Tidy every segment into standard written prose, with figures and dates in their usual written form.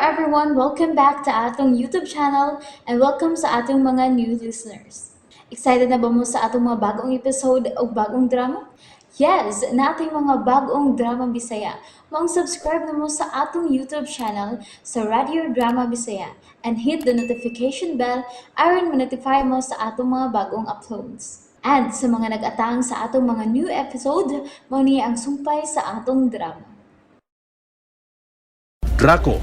everyone! Welcome back to atong YouTube channel and welcome sa atong mga new listeners. Excited na ba mo sa atong mga bagong episode o bagong drama? Yes, nating mga bagong drama Bisaya. Maong subscribe na mo sa atong YouTube channel sa Radio Drama Bisaya and hit the notification bell aron ma-notify mo sa atong mga bagong uploads. And sa mga nag-atang sa atong mga new episode, mao ni ang sumpay sa atong drama. Draco.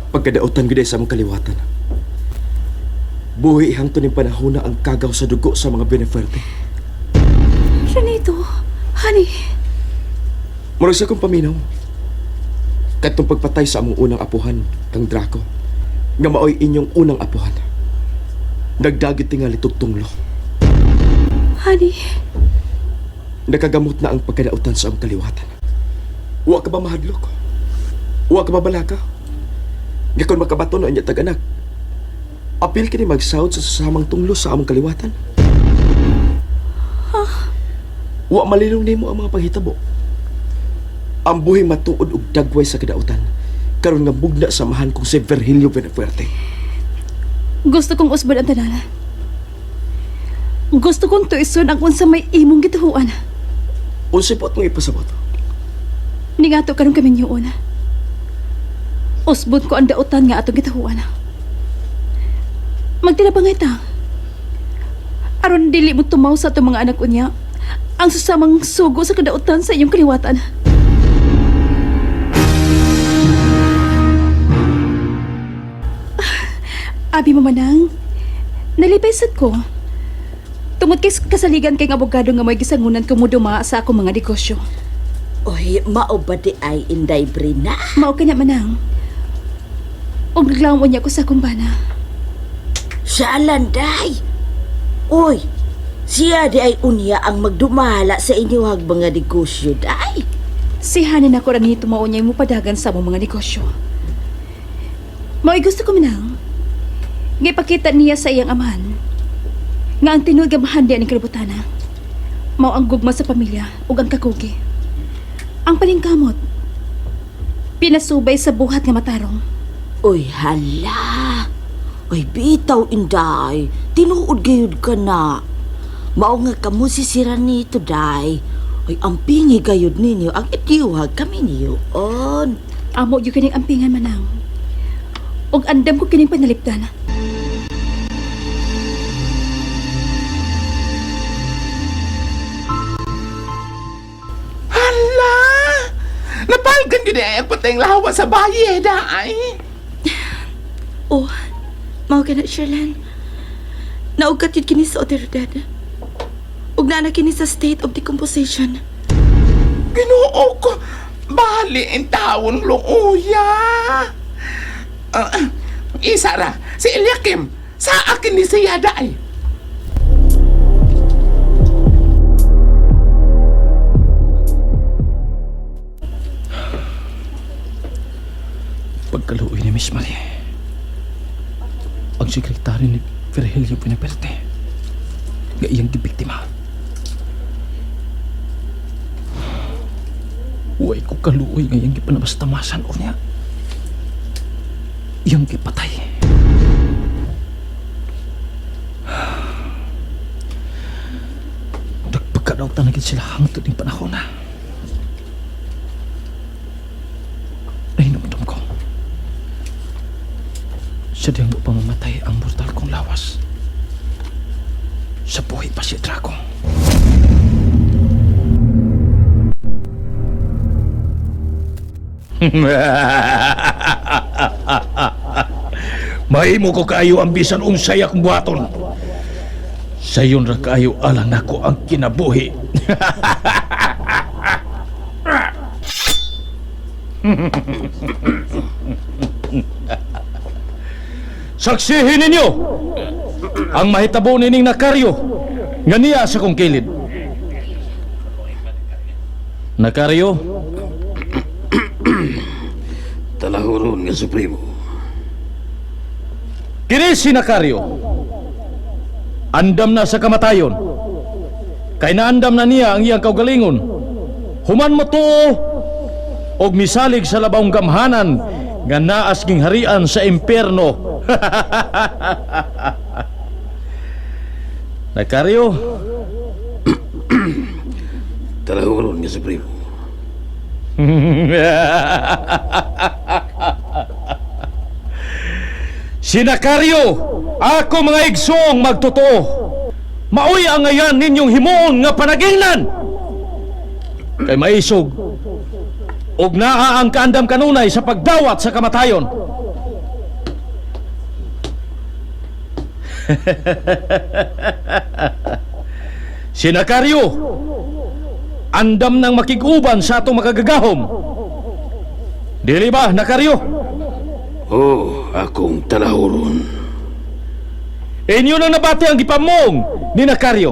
Pagkadautan gud sa among kaliwatan. Buhi hangtod ning panahon na ang kagaw sa dugo sa mga Beneferte. Renito, honey, Murag sa akong paminaw. Katong pagpatay sa among unang apuhan, kang Draco, nga maoy inyong unang apuhan. Nagdagit tingali tugtunglo. Honey, Nakagamot na ang pagkadautan sa among kaliwatan. Wa ka ba mahadlok? Wa ka ba balaka? Nga kung makabato na inya tag-anak, apil kini magsawod sa susamang tunglo sa among kaliwatan. Wa malilong nimo ang mga panghitabo. Ang buhi matuod og dagway sa kadautan. Karon nga bugna samahan kong si Virgilio Benafuerte. Gusto kong usbon ang tanan. Gusto kong tuison ang unsa may imong gituhuan. Unsay po atong ipasabot? Ningato karon kami niyoon. Usbon ko ang dautan nga atong gituhuan. Magtinabangay ta. Aron dili mo tumaw sa atong mga anak unya ang susamang sugo sa kadautan sa iyong kaliwatan. Abi mo manang, nalipay sad ko. Tungod kay kasaligan kay nga abogado nga may gisangunan kumuduma sa akong mga negosyo. Oy, mao ba di ay Inday Brina? Mao ka na manang. Og naglawom niya ko sa akong bana. Siya landay. Oy, siya di ay unya ang magdumala sa inyong mga negosyo, day. Si Hanin ako rang tumaon niya mo padagan sa among mga negosyo. Mao'y gusto ko manang. Nga ipakita niya sa iyang amahan. Nga ang tinuod nga amahan diya ning kalibutana. Mao ang gugma sa pamilya ug ang kakugi. Ang paningkamot. Pinasubay sa buhat nga matarong. Oy, hala. Oy, bitaw, Inday. Tinuod gayud ka na. Mao nga kamo si Siranito, day. Oy, ang pingi gayud ninyo, ang itiwag kami niyo. On. Amo gyud kining ampingan manang. Ug andam ko kining panalipdan. Hala! Napalgan yun eh, ang pateng lawa sa baye, daay. Oh, mao ka na, Sherlan. Naugat yun kini sa otoridad. Ug naa na kini sa state of decomposition. Ginoo ko, bali ang taon luuya. Ah, isa ra, si Eliakim, sa akin ni siya daay. Pagkaluoy ni Miss Marie. Ang sekretaryo ni Virgilio Pinaperte. Nga iyang gibiktima. Uway ko kaluoy nga iyang gipanabastamasan o niya. Iyang gipatay. Nagpagkadaw na gid sila hangtod ning panahon na. Nahinumdum ko. Siya diyang pamamatay ang mortal kong lawas. Sa buhay pa si Draco. Mahimo ko kaayo ang bisan unsay akong buhaton. Sayon ra kaayo alang nako ang kinabuhi. Saksihin ninyo ang mahitabo nining nakaryo nga niya sa kong kilid. Nakaryo, Talahuron nga Supremo. Kini si Nakaryo. Andam na sa kamatayon. Kay naandam na niya ang iyang kaugalingon. Human mo tuo og misalig sa labawng gamhanan nga naas gingharian sa impierno. Nakaryo. Talahuron nga Supremo. Sinakaryo, ako mga igsoong magtotoo. Maoy ang ngayan ninyong himuon nga panagingnan. Kay maisog, og naa ang kaandam kanunay sa pagdawat sa kamatayon. Sinakaryo, andam ng makig-uban sa atong makagagahom. Dili ba, Nakaryo? Oh, akong talahuron. Inyo nang nabati ang gipamong ni Nakaryo.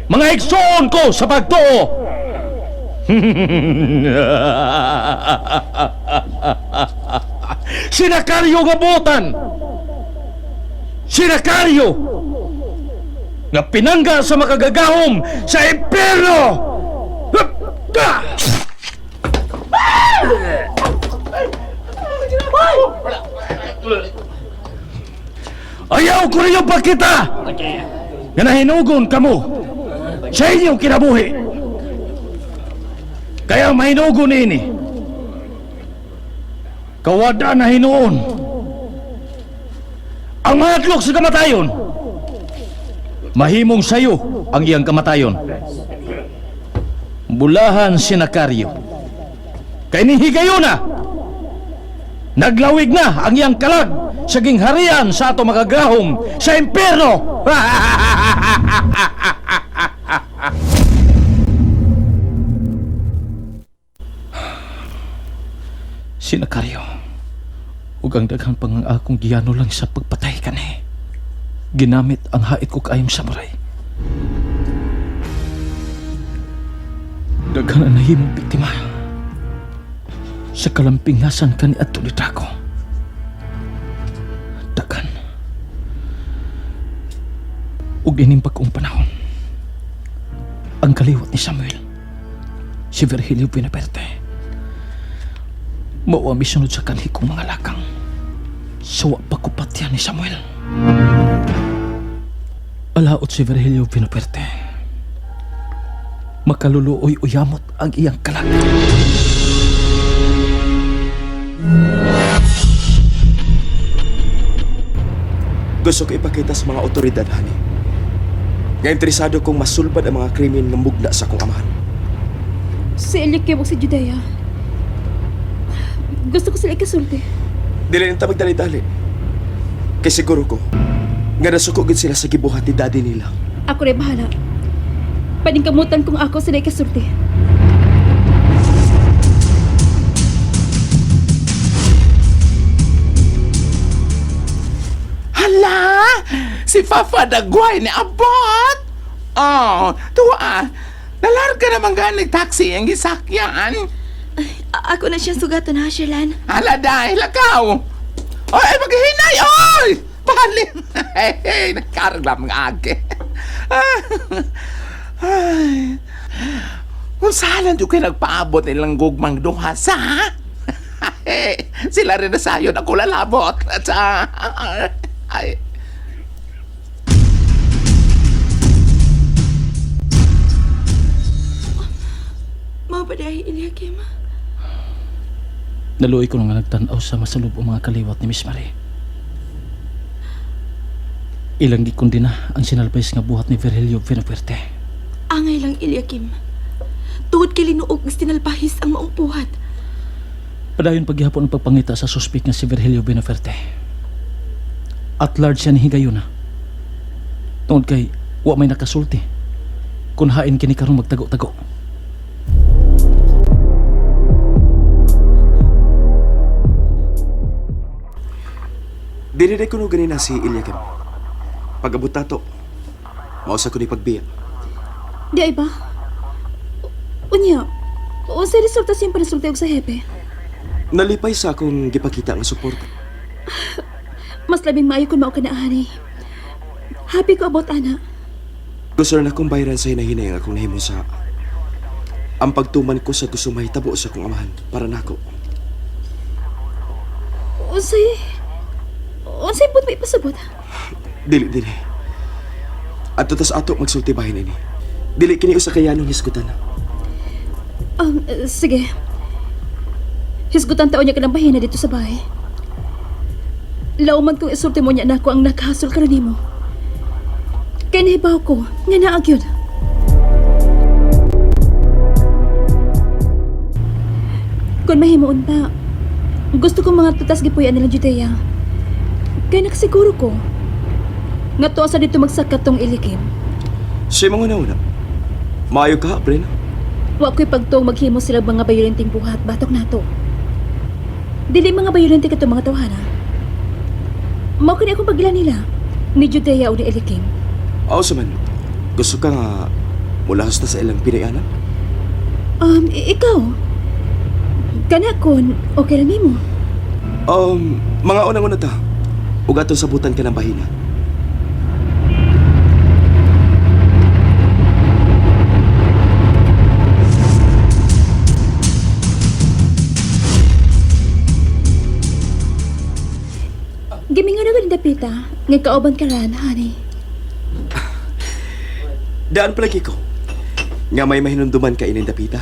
Mga igsoon ko sa pagtuo. Si Nakaryo nga butan. Si Nakaryo nga pinangga sa makagagahom sa impyerno. Ayaw ko ninyo pakita nga nahinugon kamo sa inyong kinabuhi. Kaya mahinugon ini. Kawada na hinuon. Ang mahadlok sa kamatayon, mahimong sayo ang iyang kamatayon. Bulahan si Nakaryo. Kay nihigayon na. Naglawig na ang iyang kalag sa gingharian sa ato makagahom sa impyerno. Si Nakaryo, ug ang daghang pang akong giyano lang sa pagpatay kani. Ginamit ang hait ko kaayong samurai. Daghan ang nahimong biktima sa kalampingasan kani adto ni Draco. Daghan. Ug ining bag-ong panahon, ang kaliwat ni Samuel, si Virgilio Pinaperte, mao ang misunod sa kanhi kong mga lakang sa wa pa ko patyan ni Samuel. Alaot si Virgilio Pinaperte. Makaluluoy uyamot ang iyang kalag. Gusto ko ipakita sa mga otoridad, honey. Nga interesado kong masulbad ang mga krimen nga mugna sa akong amahan. Si Eliakim ug si Judea. Gusto ko sila ikasulti. Dili nita magdali-dali. Kay siguro ko, nga nasuko gid sila sa gibuhat ni daddy nila. Ako rin bahala. Paningkamutan kung ako sila ikasulti. Hala! Si Fafa Dagway ni abot! Oh, tuwa. Nalarga naman gani taxi ang gisakyan. Ako na siyang sugatan ha, Sherlan. Hala dahil, lakaw! Oy, ay, maghinay! Oy! Balin! Hey, hey, nagkarag lamang age. Ay. Kung saan di kayo nagpaabot nilang gugmang duha sa? Sila rin na sayon ako lalabot. At, ay. Mao ba dahil, Eliakim? Naluoy ko nga nagtan-aw sa masalubong mga kaliwat ni Miss Marie. Ilang gikundina ang sinalbais nga buhat ni Virgilio Vinapuerte. Angay lang, Eliakim. Tungod kay linuog ang sinalbahis ang maong buhat. Padayon paghihapon ang pagpangita sa suspek nga si Virgilio Vinafuerte. At large siya ni Higayuna. Tungod kay wa may nakasulti. Kung hain kini karon magtago-tago. Dili ko no ganina si Eliakim. Pag-abot tato, mausa ko ni pagbiya. Di ay ba? Unya, unsay resulta siyang panasulti og sa hepe? Nalipay sa akong gipakita nga suporta. Mas labing maayo kung mao ka na, honey. Happy ko about ana. Gusto na akong bayaran sa hinahinay ang akong nahimo sa Ang pagtuman ko sa gusto mahitabo sa akong amahan para nako. Unsay but may ipasabot? Dili, dili. Adto tas ato magsulti bahin ini. Dili kini usa kayanong hisgutan. Sige. Hisgutan taon niya ka ng bahina dito sa bahay. Lauman kung isulti mo niya nako ang nakahasol ka nimo. Kay nahibaw ko, nga naag yun. Kung mahimuon ta, gusto ko mga tutas gipuy-an nilang Judea. Kay nakasiguro ko, nga tuwa sa dito magsakat tong ilikim. Sa imong una-una. Maayo ka, Brena. Wa ko'y pagtuong maghimo sila mga bayolenteng buhat batok nato. Dili mga bayolente katong mga tawhana. Mao kini akong pagila nila ni Judea o ni Elikim. Aw sa man. Gusto ka nga mulahas na sa ilang pinayanan? Ikaw. Kana kon okay ra nimo. Mga unang-una ta. Ug atong sabutan ka ng bahina. Gimingon na ganing dapita nga kauban ka ran, honey. Daan palagi ko. Nga may mahinumduman ka ining dapita.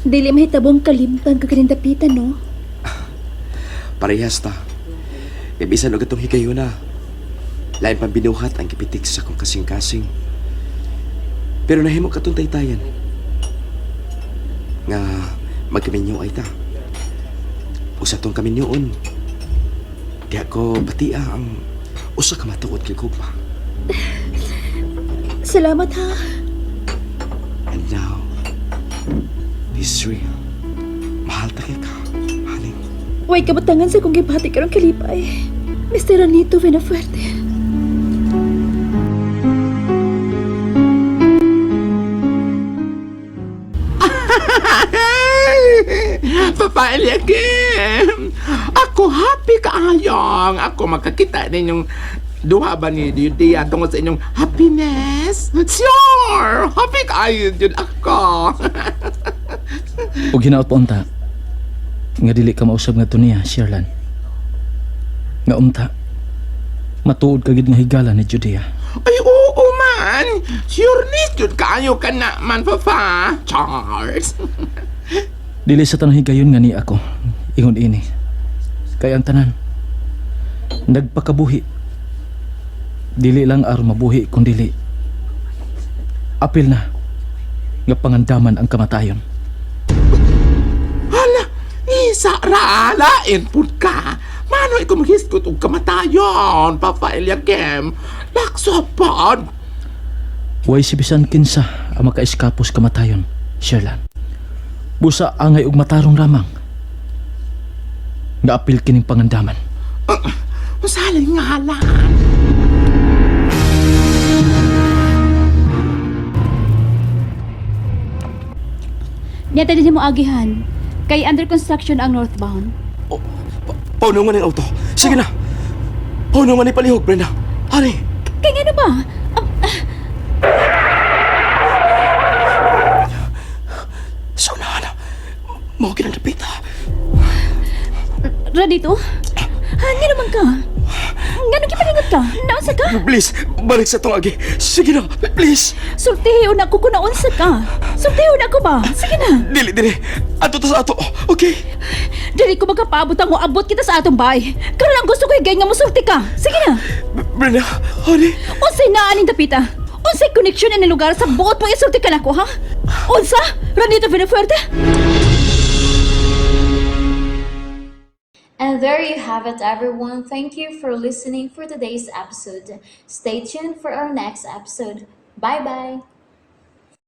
Dili mahitabong kalimtan ka ganing dapita, no? Parehas ta. Kay bisan og atong higayuna. Lain pang binuhat ang gipitik sa akong kasing-kasing. Pero nahimo katong taytayan. Nga magkaminyo ay ta. Usa tong kaminyoon. Di ako batia ang usa ka matuod kay gugma. Salamat ha. And now, this is real. Mahal ta kay ka, honey. Way kabatangan sa kong gibati karong kalipay. Mr. Ranito Venafuerte. Papa Eliakim, ako happy kaayong. Ako makakita ninyong duha ba ni Judea tungod sa inyong happiness. Sure! Happy kaayo yun ako. Ug hinaot po unta nga dili ka mausab ngadto niya, Sherlan. Nga unta matuod ka gid nga higala ni Judea. Ay, oo man. Sure ni jud kaayo ka na man, Papa. Charles. Dili sa tanang higayon nga ni ako ingon ini. Kay ang tanan nagpakabuhi. Dili lang aron mabuhi kun dili apil na nga pangandaman ang kamatayon. Hala, isa ra lain pud ka. Mano ikaw maghisgot og kamatayon, Papa Eliakim. Lakso pod. Way si bisan kinsa ang makaeskapos kamatayon, Sherlan. Busa angay og matarong ramang. Nga apil kining pangandaman. Masalay nga lang. Niyata din mo agihan. Kay under construction ang northbound. Oh, paunungan ang auto. Sige na. Paunungan ni palihog, Brenda. Honey. Kay ngano ba? Sa unahan. Mao kinang dapita. Ranito? Ha, nga naman ka? Ngano gipalingot ka? Naunsa ka? Please, balik sa tong agi. Sige na, please. Sultihion ako kung naunsa ka. Sultihion ako ba? Sige na. Dili, dili. Ato ta sa ato. Okay. Dili ko magkapaabot ang moabot kita sa atong bahay. Karon ang gusto ko higay nga mosulti ka. Sige na. Brenda, honey. Unsay naa ning dapita? Unsay connection ani lugar sa buot mo isulti ka nako, ha? Unsa? Ranito Villafuerte? And there you have it, everyone. Thank you for listening for today's episode. Stay tuned for our next episode. Bye bye.